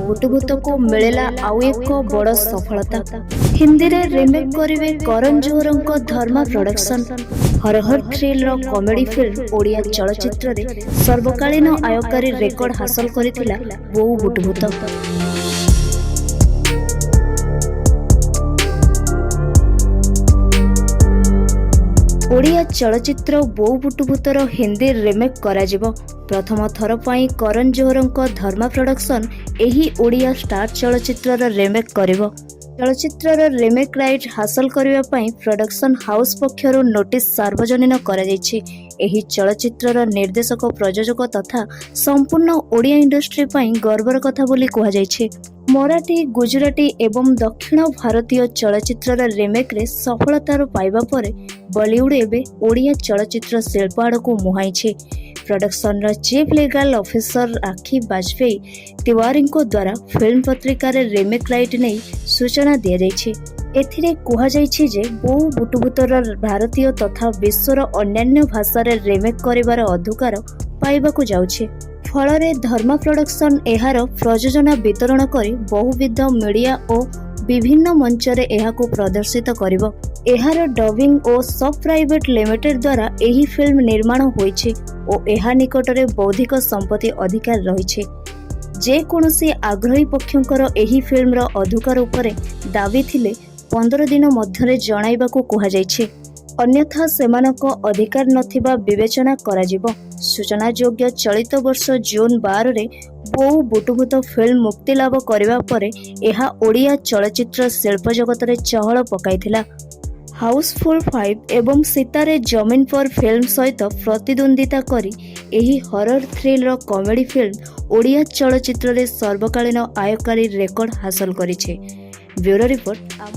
ବୁଟୁଭୂତକୁ ମିଳିଲା ଆଉ ଏକ ବଡ଼ ସଫଳତା। ହିନ୍ଦୀରେ ରିମେକ୍ କରିବେ କରଣ ଜୋହରଙ୍କ Dharma production. Horror thriller comedy film ଓଡ଼ିଆ ଚଳଚ୍ଚିତ୍ରରେ ସର୍ବକାଳୀନ ଆୟକାରୀ ରେକର୍ଡ ହାସଲ କରିଥିଲା ବୋଉ ବୁଟୁଭୂତ। ଓଡ଼ିଆ ଚଳଚ୍ଚିତ୍ର ବୋଉ ବୁଟୁଭୂତର ହିନ୍ଦୀ ରିମେକ୍ କରାଯିବ। ପ୍ରଥମ ଥର ପାଇଁ କରଣ ଜୋହରଙ୍କ ଧର୍ମା ପ୍ରଡକ୍ସନ ଏହି ଓଡ଼ିଆ ଷ୍ଟାର ଚଳଚ୍ଚିତ୍ରର ରିମେକ୍ କରିବ। ଚଳଚ୍ଚିତ୍ରର ରିମେକ୍ ରାଇଟ୍ ହାସଲ କରିବା ପାଇଁ ପ୍ରଡକ୍ସନ ହାଉସ୍ ପକ୍ଷରୁ ନୋଟିସ୍ ସାର୍ବଜନୀନ କରାଯାଇଛି। ଏହି ଚଳଚ୍ଚିତ୍ରର ନିର୍ଦ୍ଦେଶକ, ପ୍ରଯୋଜକ ତଥା ସମ୍ପୂର୍ଣ୍ଣ ଓଡ଼ିଆ ଇଣ୍ଡଷ୍ଟ୍ରି ପାଇଁ ଗର୍ବର କଥା ବୋଲି କୁହାଯାଇଛି। ମରାଠୀ, ଗୁଜୁରାଟୀ ଏବଂ ଦକ୍ଷିଣ ଭାରତୀୟ ଚଳଚ୍ଚିତ୍ରର ରିମେକ୍ରେ ସଫଳତାର ପାଇବା ପରେ ବଲିଉଡ୍ ଏବେ ଓଡ଼ିଆ ଚଳଚ୍ଚିତ୍ର ଶିଳ୍ପ ଆଡ଼କୁ ମୁହାଁଇଛି। ପ୍ରଡକ୍ସନର chief legal officer Rakhi Bajpayee ତିୱାରୀଙ୍କ ଦ୍ୱାରା ଫିଲ୍ମ ପତ୍ରିକାରେ ରିମେକ୍ ରାଇଟ୍ ନେଇ ସୂଚନା ଦିଆଯାଇଛି। ଏଥିରେ କୁହାଯାଇଛି ଯେ ବୋଉ ବୁଟୁଭୂତର ଭାରତୀୟ ତଥା ବିଶ୍ୱର ଅନ୍ୟାନ୍ୟ ଭାଷାରେ ରିମେକ୍ କରିବାର ଅଧିକାର ପାଇବାକୁ ଯାଉଛି। ଫଳରେ ଧର୍ମା ପ୍ରଡକ୍ସନ ଏହାର ପ୍ରଯୋଜନା, ବିତରଣ କରି ବହୁବିଧ ମିଡିଆ ଓ ବିଭିନ୍ନ ମଞ୍ଚରେ ଏହାକୁ ପ୍ରଦର୍ଶିତ କରିବ। ଏହାର ଡବିଂ ଓ ସବ୍ ପ୍ରାଇଭେଟ ଲିମିଟେଡ୍ ଦ୍ୱାରା ଏହି ଫିଲ୍ମ ନିର୍ମାଣ ହୋଇଛି ଓ ଏହା ନିକଟରେ ବୌଦ୍ଧିକ ସମ୍ପତ୍ତି ଅଧିକାର ରହିଛି। ଯେକୌଣସି ଆଗ୍ରହୀ ପକ୍ଷଙ୍କର ଏହି ଫିଲ୍ମର ଅଧିକାର ଉପରେ ଦାବି ଥିଲେ 15 ଦିନ ମଧ୍ୟରେ ଜଣାଇବାକୁ କୁହାଯାଇଛି। ଅନ୍ୟଥା ସେମାନଙ୍କ ଅଧିକାର ନଥିବା ବିବେଚନା କରାଯିବ। ସୂଚନାଯୋଗ୍ୟ, ଚଳିତ ବର୍ଷ ଜୁନ୍ 12ରେ ବୋଉ ବୁଟୁଭୂତ ଫିଲ୍ମ ମୁକ୍ତିଲାଭ କରିବା ପରେ ଏହା ଓଡ଼ିଆ ଚଳଚ୍ଚିତ୍ର ଶିଳ୍ପ ଜଗତରେ ଚହଳ ପକାଇଥିଲା। ହାଉସଫୁଲ୍ 5 ଏବଂ ସିତାରେ ଜମିନ୍ ପର୍ ଫିଲ୍ମ ସହିତ ପ୍ରତିଦ୍ୱନ୍ଦ୍ୱିତା କରି ଏହି ହରର ଥ୍ରିଲର କମେଡି ଫିଲ୍ମ ଓଡ଼ିଆ ଚଳଚ୍ଚିତ୍ରରେ ସର୍ବକାଳୀନ ଆୟକାରୀ ରେକର୍ଡ ହାସଲ କରିଛି। ବ୍ୟୁରୋ ରିପୋର୍ଟ, ଆମ